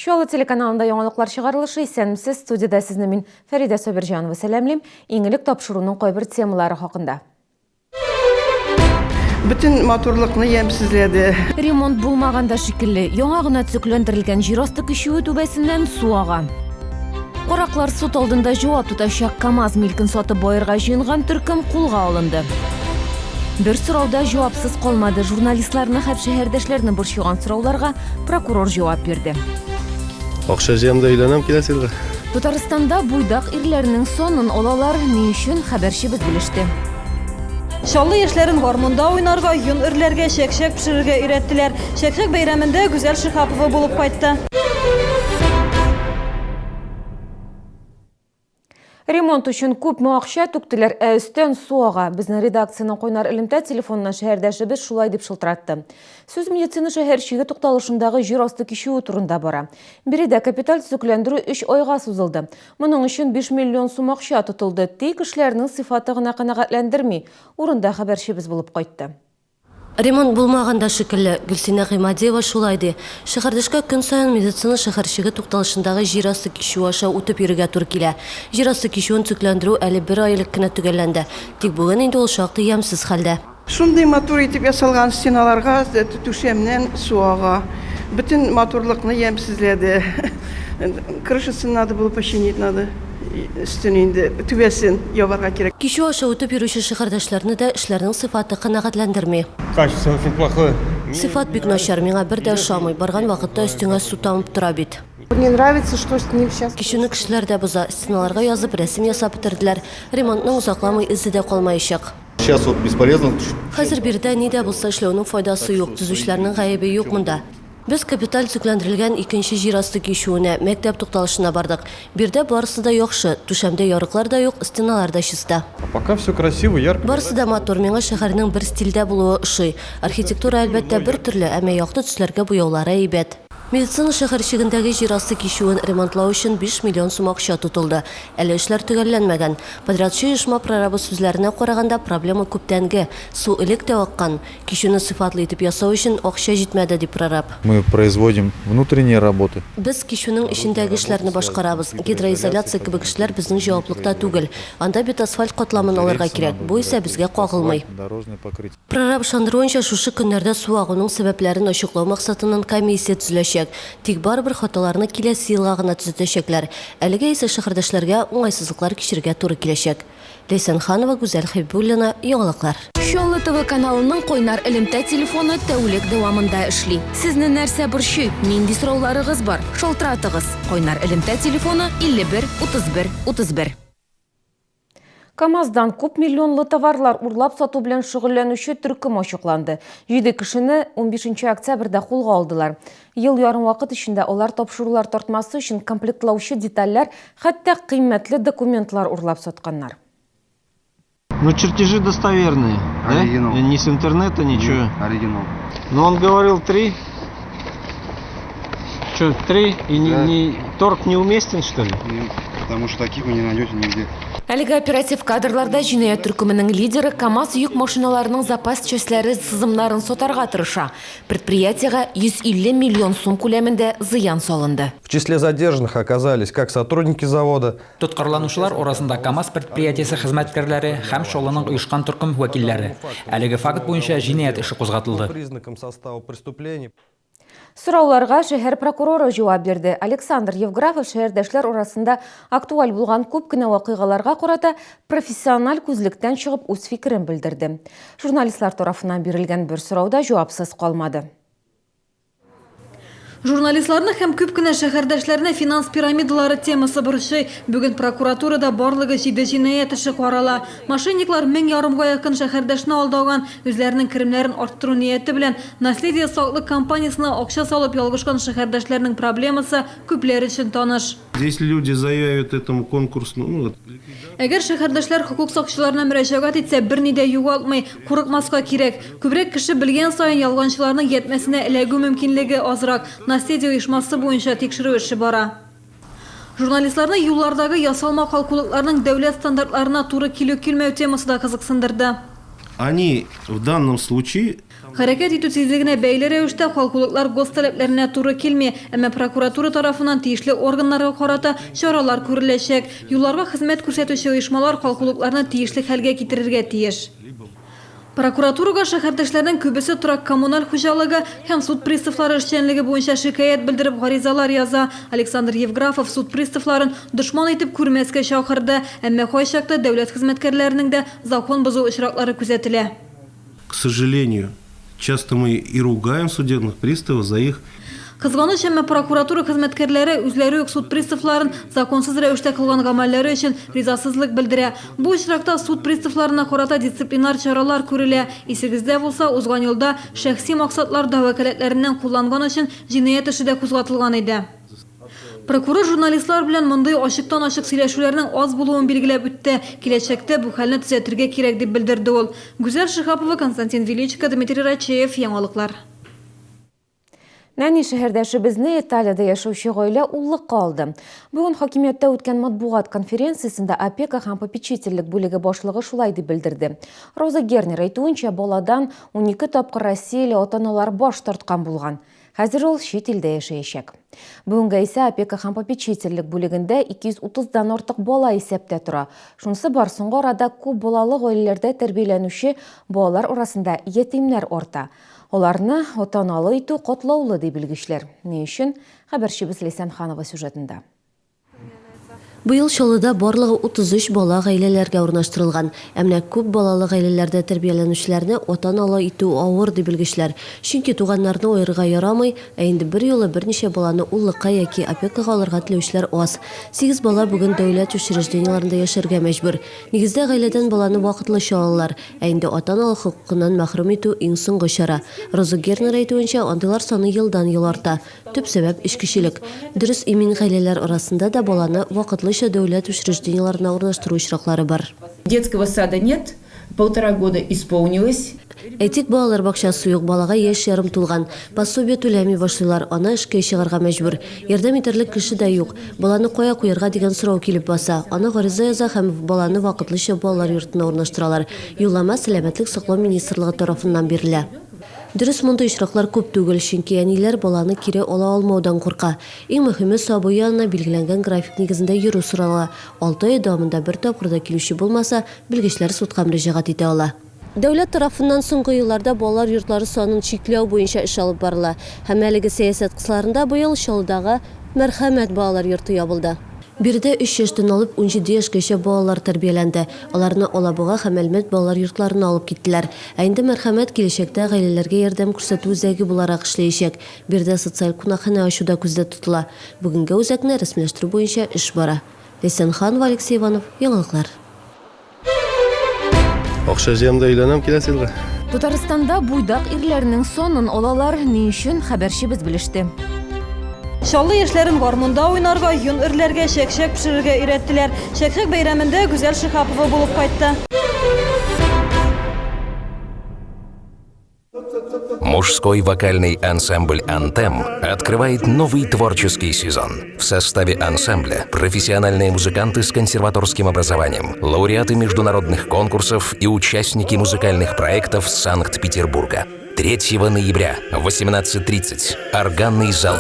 Чаллы телеканалында яңалыклар чыгарылышы. Исәнмесез, студиядә сезне мин Фәридә Сабирҗанова сәламлим. Иң элек тапшыруның кайбер темалары хакында. Бөтен матурлыкны ямьсезләде. Ремонт булмаган да шикелле, яңа гына төзекләндерелгән җир асты кичүе түбәсеннән су ага. Караклар суд алдында җавап тотачак. КАМАЗ милкен сатып баерга җыенган төркем кулга алынды. Бер сорау да җавапсыз калмады. Журналистларны һәм шәһәрдәшләрне борчыган сорауларга прокурор җавап бирде. Акча җыям да өйләнәм киләсе елга. Татарстанда буйдак ирләрнең санын алалар. Ни өчен, хәбәрчебез белеште. Чаллы яшьләрен гармунда уйнарга, йон эрләргә, чәкчәк пешерергә өйрәттеләр. Чәкчәк бәйрәмендә Гүзәл Шиһапова булып кайтты. Ремонт өчен күпме акча түктеләр, ә өстән су ага. Безнең редакциянең кайнар элемтә телефонына шәһәрдәшебез шулай дип шылтыратты. Сүз медицина шәһәрчеге тукталышындагы җир асты кичүе турында бара. Биредә капиталь төзекләндерү өч айга сузылды. Моның өчен 5 миллион сум акча тотылды. Тик эшләрнең сыйфаты гына канәгатьләндерми. Урында хәбәрчебез булып кайтты. Ремонт булмаган да шикелле, Гөлсинә Гыймадиева шулай ди. Шәһәрдәшкә көн саен медицина шәһәрчеге тукталышындагы җир асты кичүе аша үтеп йөрергә туры килә. Җир асты кичүен төзекләндерү әле бер ай элек кенә төгәлләнде. Тик бүген инде ул шактый ямьсез хәлдә. Шундый матур итеп ясалган стеналарга түшәмнән су ага. Бөтен матурлыкны ямьсезләде. Крышасын надо было починить надо. Өстен инде, түбәсен ябарга кирәк. Кичү аша үтеп йөрүче шәһәрдәшләрне дә эшләрнең сыйфаты канәгатьләндерми. Качество очень плохое. Сыйфат бик начар, миңа бер дә ошамый. Барган вакытта өстеңә су тамып тора бит. Мне нравится, что с ним сейчас. Кичүне кешеләр дә боза. Стеналарга язып, рәсем ясап бетерделәр. Ремонтның озакламый эзе дә калмаячак. Сейчас вот бесполезно. Хәзер биредә ни дә булса эшләүнең файдасы юк, төзүчеләрнең гаебе юк монда. Без капиталь төзекләндерелгән икенче җир асты кичүенә, мәктәп тукталышына бардык. Биредә барысы да яхшы, түшәмдә ярыклар да юк, стеналар да чиста. А пока все красиво, ярко. Барысы да матур, миңа шәһәрнең бер стильдә булуы ошый. Архитектура, әлбәттә, бер төрле, әмма якты төсләргә буяулары әйбәт. Медицина шәһәрчегендәге җир асты кичүен ремонтлау өчен 5 миллион сум акча тотылды. Әле эшләр төгәлләнмәгән. Подрядчы оешма прорабы сүзләренә караганда, проблема күптәнге, су элек тә аккан. Кичүне сыйфатлы итеп ясау өчен акча җитмәде, ди прораб. Мы производим внутренние работы. Без кичүнең эчендәге эшләрне башкарабыз. Гидроизоляция кебек эшләр безнең җаваплыкта түгел. Анда бит асфальт катламын алырга кирәк, бу исә безгә кагылмый. Прораб ышандыруынча, шушы көннәрдә су агуның сәбәпләрен ачыклау максатыннан комиссия төзеләчәк. Тик барыбер хаталарны киләсе елга гына төзәтәчәкләр. Әлегә исә шәһәрдәшләргә уңайсызлыклар кичерергә туры киләчәк. Ләйсән Ханова, Гүзәл Хәбибуллина, Яңалыклар. Чаллы ТВ каналының кайнар элемтә телефоны тәүлек дәвамында эшли. Сезне нәрсә борчый, нинди сорауларыгыз бар, шалтыратыгыз. Кайнар элемтә телефоны 51 31 31. КАМАЗдан күп миллионлы товарлар урлап сату белән шөгыльләнүче төркем ачыкланды. Җиде кешене 15 октябрьдә кулга алдылар. Ел ярым вакыт эчендә алар тапшырулар тартмасы өчен комплектлаучы детальләр, хәтта кыйммәтле документлар урлап сатканнар. Ну чертежи достоверные, да? Оригинал. Не с интернета, ничего. Нет, оригинал. Но он говорил три. Че, три? И не, Да. не, торг неуместен, что ли? Нет, потому что таких вы не найдете нигде. Әлеге оператив кадрларда җинаять төркеменең лидеры КАМАЗ йөк машиналарының запас частьләре сызымнарын сатарга тырыша. Предприятиегә 150 миллион сум күләмендә зыян салынды. В числе задержанных оказались как сотрудники завода, Тоткарланучылар арасында КАМАЗ предприятиесе хезмәткәрләре һәм Чаллының оешкан төркем вәкилләре. Әлеге факт буенча җинаять эше кузгатылды. по признакам состава преступлений. Сорауларга шәһәр прокуроры җавап бирде. Александр Евграфов шәһәрдәшләр арасында актуаль булган күп кенә вакыйгаларга карата профессиональ күзлектән чыгып үз фикерен белдерде. Журналистлар тарафыннан бирелгән бер сорау да җавапсыз калмады. Журналистларны һәм күп кенә шәһәрдәшләрне финанс пирамидалары темасы борчый. Бүген прокуратурада барлыгы җиде җинаять эше карала. Мошенниклар мең ярымга якын шәһәрдәшне алдаган, үзләренең керемнәрен арттыру нияте белән Наследие саклык компаниясенә акча салып ялгышкан шәһәрдәшләрнең проблемасы күпләр өчен таныш. Если люди заявят этому конкурсному, ну, вот, Әгәр шәһәрдәшләр хокук сакчыларына мөрәҗәгать итсә, берни дә югалтмый, курыкмаска кирәк. Күбрәк кеше белгән саен ялганчыларның ятьмәсенә эләгү мөмкинлеге азрак. Наследие оешмасы буенча тикшерү эше бара. Журналистларны юллардагы ясалма калкулыкларның дәүләт стандартларына туры килү-килмәү темасы да кызыксындырды. Они в данном случае Хәрәкәт итү тизлегенә бәйле рәвештә калкулыклар ГОСТ таләпләренә туры килми, әмма прокуратура тарафыннан тиешле органнарга карата чаралар күреләчәк. Юлларга хезмәт күрсәтүче оешмалар калкулыкларны тиешле хәлгә китерергә тиеш. Прокуратурага шәһәрдәшләрнең күбесе торак-коммуналь хуҗалыгы һәм суд приставлары эшчәнлеге буенча шикаять белдереп гаризалар яза. Александр Евграфов суд приставларын дошман итеп күрмәскә чакырды, әмма кайчакта дәүләт хезмәткәрләренең дә закон бозу очраклары күзәтелә. К сожалению, часто мы и ругаем судебных приставов за их Кызганыч, әмма прокуратура хезмәткәрләре үзләре үк суд приставларын законсыз рәвештә кылган гамәлләре өчен ризасызлык белдерә. Бу очракта суд приставларына карата дисциплинар чаралар күрелә. Исегездә булса, узган елда шәхси максатларда вәкаләтләреннән кулланган өчен җинаять эше дә кузгатылган иде. Прокурор журналистлар белән мондый ачыктан-ачык сөйләшүләрнең аз булуын билгеләп үтте. Киләчәктә бу хәлне төзәтергә кирәк, дип белдерде ул. Гүзәл Шиһапова, Константин Величко, Дмитрий Рачеев, Яңалыклар. Нәни шәһәрдәшебезне Италиядә яшәүче гаилә уллыкка алды. Бүген хакимияттә үткән матбугат конференциясендә опека һәм попечительлек бүлеге башлыгы шулай дип белдерде. Роза Гернер әйтүенчә, баладан 12 тапкыр россияле ата-аналар баш тарткан булган. Хәзер ул чит илдә яшәячәк. Бүгенгә исә опека һәм попечительлек бүлегендә 230 дан артык бала исәптә тора. Шунысы бар, соңгы арада күп балалы гаиләләрдә тәрбияләнүче балалар арасында ятимнәр арта. Аларны ата-аналы итү катлаулы, ди белгечләр. Ни өчен? Хәбәрчебез Ләйсән Ханова сюжетында. Быел Чаллыда барлыгы 33 бала гаиләләргә урнаштырылган. Ә менә күп балалы гаиләләрдә тәрбияләнүчеләрне ата-аналы итү авыр, ди белгечләр. Чөнки туганнарны аерырга ярамый, ә инде берьюлы берничә баланы уллыкка яки опекага алырга теләүчеләр аз. Сигез бала бүген дәүләт учреждениеләрендә яшәргә мәҗбүр. Нигездә гаиләдән баланы вакытлыча алалар, ә инде ата-аналык хокукыннан мәхрүм итү, иң соңгы чара. Роза Гернер әйтүенчә, андыйлар саны елдан-ел арта. Төп сәбәп, эчкечелек. Дөрес, имин гаиләләр арасында да баланы вакытлыча дәүләт учреждениеләренә урнаштыру очраклары бар. Детского сада нет, полтора года исполнилось. Әйтик, балалар бакчасы юк, балага яшь ярым тулган. Пособие түләми башлыйлар, ана эшкә чыгарга мәҗбүр. Ярдәм итәрлек кеше дә юк. Баланы кая куярга дигән сорау килеп баса. Ана гариза яза һәм баланы вакытлыча балалар йортына урнаштыралар. Юллама Сәламәтлек саклау министрлыгы тарафыннан бирелә. Дөрес, мондый очраклар күп түгел, чөнки әниләр баланы кире ала алмаудан курка. Иң мөһиме, сабый янына билгеләнгән график нигезендә йөрү сорала. Алты ай дәвамында бер тапкыр да килүче булмаса, белгечләр судка мөрәҗәгать итә ала. Дәүләт тарафыннан соңгы елларда балалар йортлары санын чикләү буенча эш алып барыла. Һәм әлеге сәясәт кысаларында быел Чаллыдагы Мәрхәмәт балалар йорты ябылды. Биредә өч яшьтән алып 17 яшькәчә балалар тәрбияләнде. Аларны Алабуга һәм Әлмәт балалар йортларына алып киттеләр. Ә инде Мәрхәмәт киләчәктә гаиләләргә ярдәм күрсәтү үзәге буларак эшләячәк. Биредә социаль кунакханә ачу да күздә тотыла. Бүгенгә үзәкне рәсмиләштерү буенча эш бара. Ләйсән Ханова, Алексей Иванов, Яңалыклар. Акча җыям да өйләнәм киләсе елга. Татарстанда буйдак ирләрнең санын алалар. Ни өчен, хәбәрчебез белеште. Чаллы яшьләрен гармунда уйнарга, йон эрләргә, чәкчәк пешерергә өйрәттеләр. Чәкчәк бәйрәмендә Гүзәл Шиһапова булып кайтты. Мужской вокальный ансамбль «Антем» открывает новый творческий сезон. В составе ансамбля профессиональные музыканты с консерваторским образованием, лауреаты международных конкурсов и участники музыкальных проектов Санкт-Петербурга. 3 ноября, 18.30. Органный зал.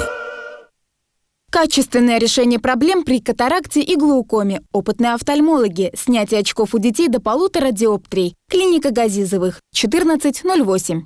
Качественное решение проблем при катаракте и глаукоме. Опытные офтальмологи. Снятие очков у детей до полутора диоптрий. Клиника Газизовых. 14.08.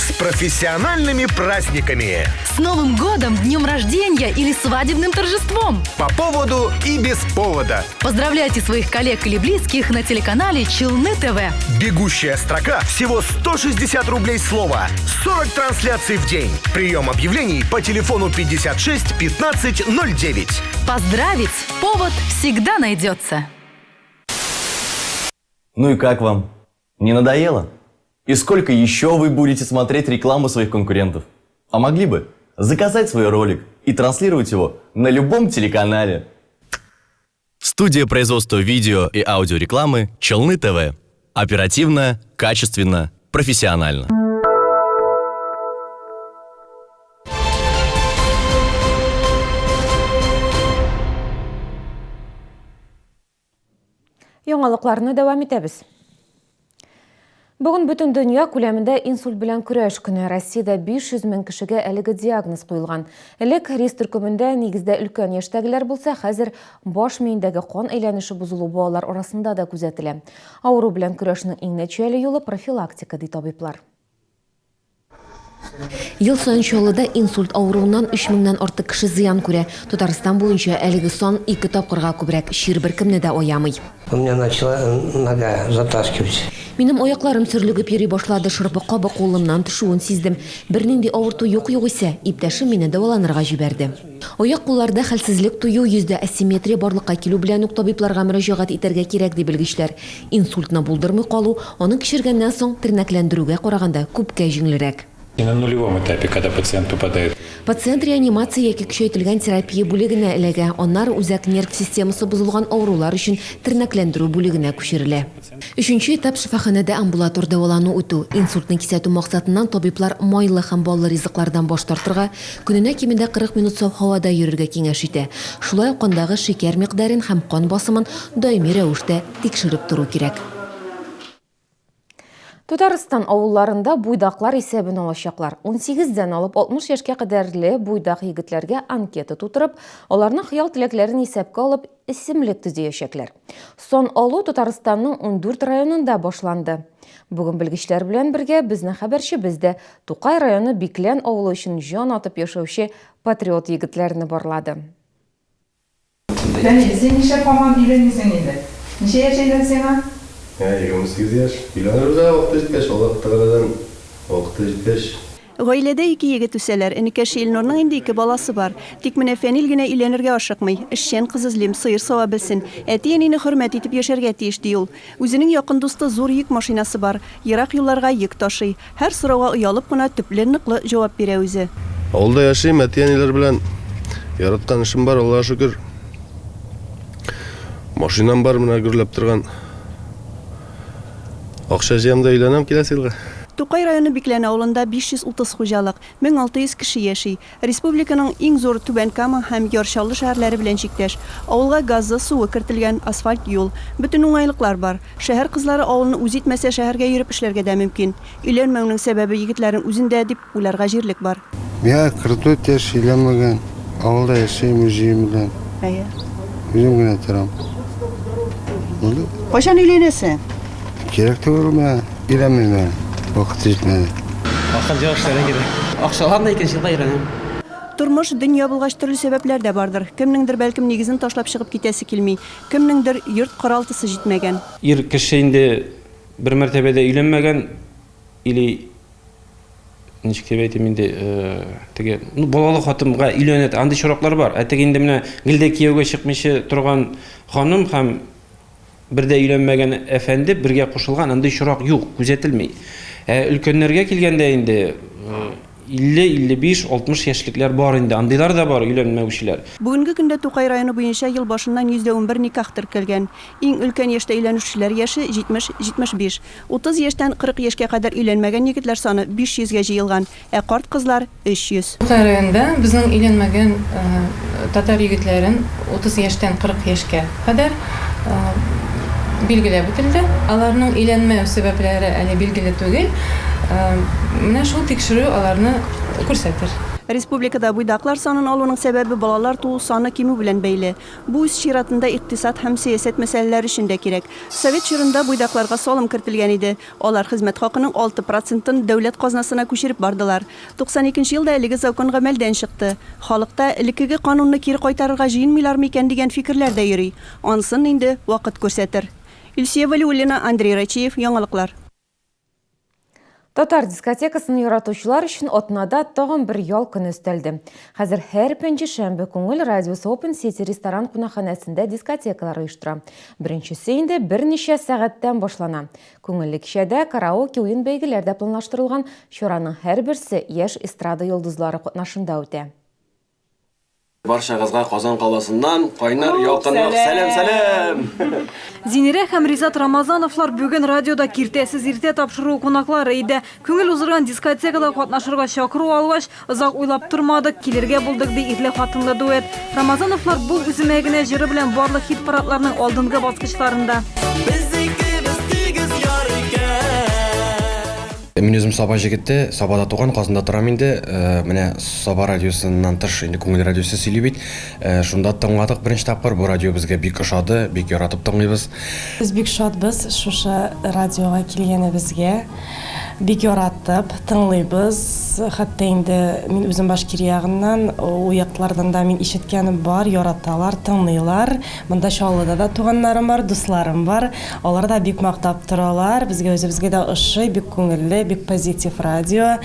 С профессиональными праздниками! С Новым годом, днем рождения или свадебным торжеством! По поводу и без повода! Поздравляйте своих коллег или близких на телеканале Челны ТВ. Бегущая строка всего 160 рублей слова. 40 трансляций в день. Прием объявлений по телефону 56 15 09. Поздравить повод всегда найдется. Ну и как вам? Не надоело? И сколько еще вы будете смотреть рекламу своих конкурентов? А могли бы заказать свой ролик и транслировать его на любом телеканале. Студия производства видео и аудиорекламы «Челны ТВ». Оперативно, качественно, профессионально. Яңалыкларны дәвам итәбез. Бүген бөтен дөнья күләмендә инсульт белән көрәш көне. Россиядә 500 мең кешегә әлеге диагноз куелган. Элек риск төркемендә нигездә өлкән яшьтәгеләр булса, хәзер баш миендәге кан әйләнеше бозылу балалар арасында да күзәтелә. Авыру белән көрәшнең иң нәтиҗәле юлы профилактика, ди табиблар. Ел саен Чаллыда инсульт авыруыннан 3 меңнән артык кеше зыян күрә. Татарстан буенча әлеге сан ике тапкырга күбрәк. Чир беркемне дә аямый. У меня начала нога затаскивать. Минем аякларым сөрлегеп йөри башлады, шырпы кабы кулымнан төшүен сиздем. Бернинди авырту юк югыйсә, иптәшем мине дәваланырга җибәрде. Аяк-кулларда хәлсезлек тою, йөздә асимметрия барлыкка килү белән үк табибларга мөрәҗәгать итәргә кирәк, ди белгечләр. Инсультны булдырмый калу, аны кичергәннән соң тернәкләндерүгә караганда күпкә җиңелрәк. И на нулевом этапе, когда пациент попадает. Пациент реанимация яки көчәйтелгән терапия бүлегенә эләгә, аннары үзәк нерв системасы бозылган авырулар өчен тернәкләндерү бүлегенә күчерелә. Өченче этап, шифаханәдә амбулатор дәвалану үтү. Инсультны кисәтү максатыннан табиблар майлы һәм баллы ризыклардан баш тартырга, көненә кимендә 40 минут саф һавада йөрергә киңәш итә. Шулай ук кандагы шикәр микъдарен һәм кан басымын даими рәвештә тикшереп тору кирәк. Татарстан авылларында буйдаклар исәбен алачаклар. 18-дән алып 60 яшькә кадәрле буйдак егетләргә анкета тутырып, аларның хыял-теләкләрен исәпкә алып, исемлек төзиячәкләр. Сан алу Татарстанның 14 районында башланды. Бүген белгечләр белән бергә безнең хәбәрчебез дә Тукай районы Биклән авылы өчен җан атып яшәүче патриот егетләрне барлады. Фәнил, син нишләп һаман өйләнмисең инде? Ничә яшь әйдән сиңа? Ә, 28 яшь. Өйләнербез әле вакыты җиткәч, Аллаһ Тәгаләдән вакыты җиткәч. Гаиләдә ике егет үсәләр. Энекәше Илнурның инде ике баласы бар. Тик менә Фәнил генә өйләнергә ашыкмый. Эшчән кыз эзлим, сыер сава белсен. Әти-әнине хөрмәт итеп яшәргә тиеш, ди ул. Үзенең якын дусты зур йөк машинасы бар. Ерак юлларга йөк ташый. Һәр сорауга оялып кына төпле, ныклы җавап бирә үзе. Авылда яшим, әти-әниләр белән. Яраткан эшем бар, Аллага шөкер. Машинам бар, менә гөрләп торган. Акча җыям да өйләнәм киләсе елга. Тукай районы Биклән авылында 530 хуҗалык, 1600 кеше яши. Республиканың иң зур Түбән Кама һәм Яр Чаллы шәһәрләре белән чиктәш. Авылга газы, суы кертелгән, асфальт юл. Бөтен уңайлыклар бар. Шәһәр кызлары авылны үз итмәсә, шәһәргә йөреп эшләргә дә мөмкин. Өйләнмәүнең сәбәбе егетләрнең үзендә, дип уйларга җирлек бар. Миңа 44 яшь, өйләнмәгән, авылда яшим үз өем белән. Әйе. Үзем генә торам. Булды. Кайчан өйләнәсең? Кирәк түгел миңа, өйләнмим әле, вакыты җитмәде. Акыл җавап эшләргә кирәк. Акчалар да икенче елда өйрәнәм. Тормыш, дөнья булгач, төрле сәбәпләр дә бардыр. Кемнеңдер, бәлкем, нигезен ташлап чыгып китәсе килми. Кемнеңдер йорт-каралтысы җитмәгән. Ир кеше инде бер мәртәбә дә өйләнмәгән или ничек дип әйтим инде, теге, ну, балалы хатынга өйләнә, андый очраклар бар. Ә теге инде менә гел дә кияүгә чыкмыйча торган ханым һәм Бер дә өйләнмәгән әфәнде бергә кушылган андый очрак юк, күзәтелми. Ә өлкәннәргә килгәндә инде 50, 55, 60 яшьлекләр бар инде, андыйлар да бар, өйләнмәүчеләр. Бүгенге көндә Тукай районы буенча ел башыннан 111 никах теркәлгән. Иң өлкән яшьтә өйләнешүчеләр яше, 70, 75. 30 яшьтән 40 яшькә кадәр өйләнмәгән егетләр саны 500 гә җыелган. Ә карт кызлар, 300. Тукай районында безнең өйләнмәгән татар егетләрен 30 яшьтән 40 яшькә кадәр билгеләп үтелде. Аларның өйләнмәү сәбәпләре әле билгеле түгел. Менә шул тикшерү аларны күрсәтер. Республикада буйдаклар санын алуның сәбәбе балалар туу саны кимү белән бәйле. Бу үз чиратында икътисад һәм сәясәт мәсьәләләре өчен дә кирәк. Совет чорында буйдакларга салым кертелгән иде. Алар хезмәт хакының 6 процентын дәүләт казнасына күчереп бардылар. 92 нче елда әлеге закон гамәлдән чыкты. Халыкта, элеккеге канунны кире кайтарырга җыенмыйлармы икән дигән фикерләр дә йөри. Анысын инде вакыт күрсәтер. Илсөя Вәлиуллина, Андрей Рачиев, Яңалыклар. Татар дискотекасын яратучылар өчен атнада тагын бер ял көне өстәлде. Хәзер һәр пәнҗешәмбе Күңел радиосы Open City ресторан кунакханәсендә дискотекалар оештыра. Беренчесе инде берничә сәгатьтән башлана. Күңелле кичәдә караоке уен-бәйгеләр дә планлаштырылган, чараның һәрберсе яшь эстрада йолдызлары катнашында үтә. Барчагызга Казан каласыннан кайнар ялкынлы сәлам сәлам! Зинирә һәм Ризат Рамазановлар бүген радиода Киртәсез иртә тапшыруы кунаклары иде. Күңел уздырган дискотекада катнашырга чакыру алгач, Озак уйлап тормадык, килергә булдык, ди ирле-хатынлы дуэт. Рамазановлар Бул үземә генә җыры белән барлык хит-парадларның алдынгы баскычларында. Без икебез тигез яр икән. Мин үзем Саба җегете, Сабада туган, Казанда торам инде. Менә Саба радиосыннан тыш инде Күңел радиосы сөйли бит. Шунда тыңладык беренче тапкыр. Бу радио безгә бик ошады, бик яратып тыңлыйбыз. Без бик шатбыз шушы радиога килгәнебезгә. Бик яратып тыңлыйбыз. Хәтта инде мин үзем Башкирия ягыннан, ул яклардан да мин ишеткәнем бар, яраталар, тыңлыйлар. Монда Чаллыда да туганнарым бар, дусларым бар. Алар да бик мактап торалар. Безгә үзебезгә дә ошый, бик күңелле, бик позитив радио.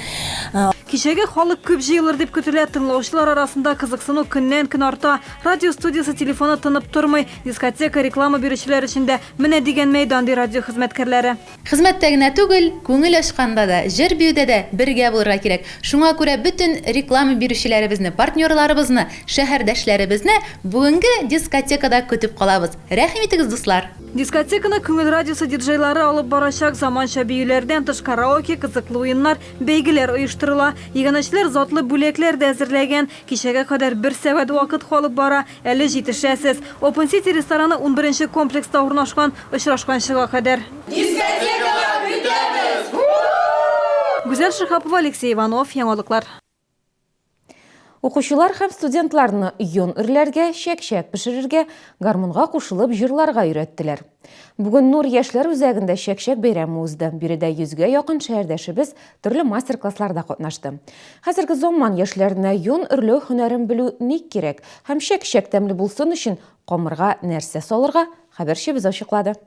Кичәгә халык күп җыелыр дип көтелә. Тыңлаучылар арасында кызыксыну көннән-көн арта. Радио студиясе телефоны тынып тормый. Дискотека, реклама бирүчеләр өчен дә менә дигән мәйдан, ди радио хезмәткәрләре. Хезмәттә генә түгел, күңел ачканда да, җыр-биюдә дә бергә булырга кирәк. Шуңа күрә бөтен реклама бирүчеләребезне, партнерларыбызны, шәһәрдәшләребезне бүгенге дискотекада көтеп калабыз. Рәхим итегез, дуслар! Дискотеканы Күңел радиосы диджейлары алып барачак. Заманча биюләрдән тыш караоке, кызыклы уеннар, бәйгеләр оештырыла. Иганәчеләр затлы бүләкләр дә әзерләгән. Кичәгә кадәр бер сәгать вакыт калып бара. Әле җитешәсез. Open City рестораны унберенче комплекста урнашкан. Очрашканчыга кадәр. Дискотекага көтәбез! Гүзәл Шиһапова, Алексей Иванов, Яңалыклар. Укучылар һәм студентларны йон эрләргә, чәк-чәк пешерергә, гармунга кушылып җырларга өйрәттеләр. Бүген Нур яшьләр үзәгендә чәк-чәк бәйрәме узды. Биредә йөзгә якын шәһәрдәшебез төрле мастер-классларда катнашты. Хәзерге заман яшьләренә йон эрләү һөнәрен белү ник кирәк һәм чәк-чәк тәмле булсын өчен камырга нәрсә салырга, хәбәрчебез ачыклады.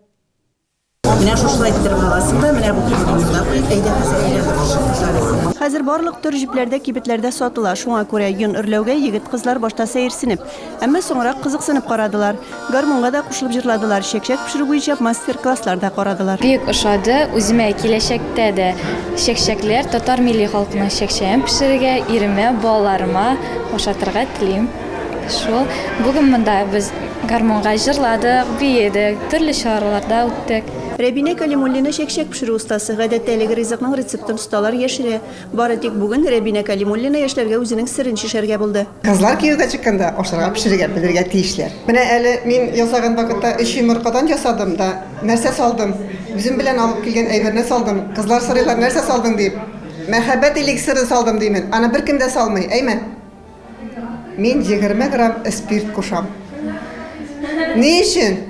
Менә шушылай иттереп аласың да, менә бу кибетне куеп, әйдә хәзер әйләндер. Хәзер барлык төр җепләр дә кибетләрдә сатыла, шуңа күрә йон эрләүгә егет-кызлар башта сәерсенеп, Әмма соңрак кызыксынып карадылар. Гармунга да кушылып җырладылар, чәкчәк пешерү буенча мастер-класслар да карадылар. Бик ошады, үземә киләчәктә дә чәкчәкләр, татар милли халкының чәкчәген пешерергә, иремә, балаларыма ашатырга телим. Шул. Бүген монда без гармунга җырладык, биедек, төрле чараларда үттек. Рәбинә Кәлимуллина чәкчәк пешерү остасы. Гадәттә әлеге ризыкның рецептын осталар яшерә. Бары тик бүген Рәбинә Кәлимуллина яшьләргә үзенең серен чишәргә булды. Кызлар кияүгә чыкканда ашарга пешерергә белергә тиешләр. Менә әле мин ясаган вакытта өч йомыркадан ясадым да, нәрсә салдым? Үзем белән алып килгән әйберне салдым. Кызлар сорыйлар, нәрсә салдың дип. Мәхәббәт эликсиры салдым димен. Аны беркем дә салмый, әйме? Мин 20 грамм спирт кушам. Ни өчен?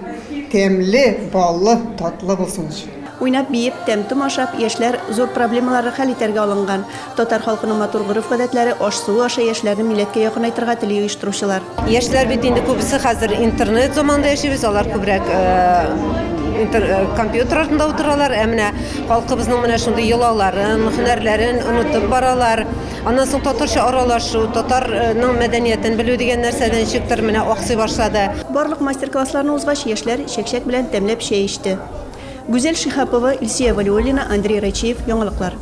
Тәмле, баллы, татлы булсын өчен. Уйнап-биеп, тәм-том ашап, яшьләр зур проблемаларны хәл итәргә алынган. Татар халкының матур гореф-гадәтләре, аш-суы аша яшьләрне милләткә якынайтырга тели оештыручылар. Яшьләр бит инде күбесе хәзер интернет заманында яшибез, алар күбрәк компьютер артында утыралар, ә менә халкыбызның менә шундый йолаларын, һөнәрләрен онытып баралар. Аннан соң татарча аралашу, татарның мәдәниятен белү дигән нәрсә дә ничектер менә аксый башлады. Барлык мастер-классларны узгач, яшьләр чәкчәк белән тәмләп чәй эчте. Гүзәл Шиһапова, Илсөя Вәлиуллина, Андрей Райчеев, Яңалыклар.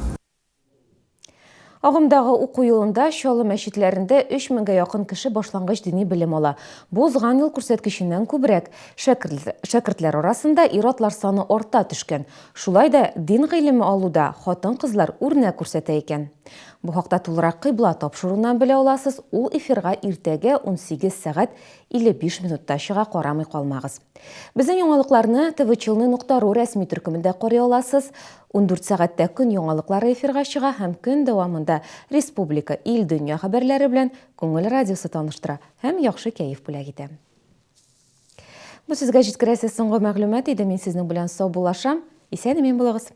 Агымдагы уку елында Чаллы мәчетләрендә 3 меңгә якын кеше башлангыч дини белем ала. Бу узган ел күрсәткеченнән күбрәк. Шәкертләр арасында ир-атлар саны арта төшкән. Шулай да дин гыйлеме алуда хатын-кызлар үрнәк күрсәтә икән. Бу хакта тулырак Кыйбла тапшыруыннан белә аласыз, ул эфирга иртәгә 18 сәгать 55 минутта чыга, карамый калмагыз. Безнең яңалыкларны tvchilny нокта ру рәсми төркемендә карый аласыз. 14 сәгатьтә көн яңалыклары эфирга чыга һәм көн дәвамында республика, ил, дөнья хәбәрләре белән Күңел радиосы таныштыра һәм яхшы кәеф бүләк итә. Бу сезгә җиткерәсе соңгы мәгълүмат иде. Мин сезнең белән саубуллашам. Исән-имин булыгыз.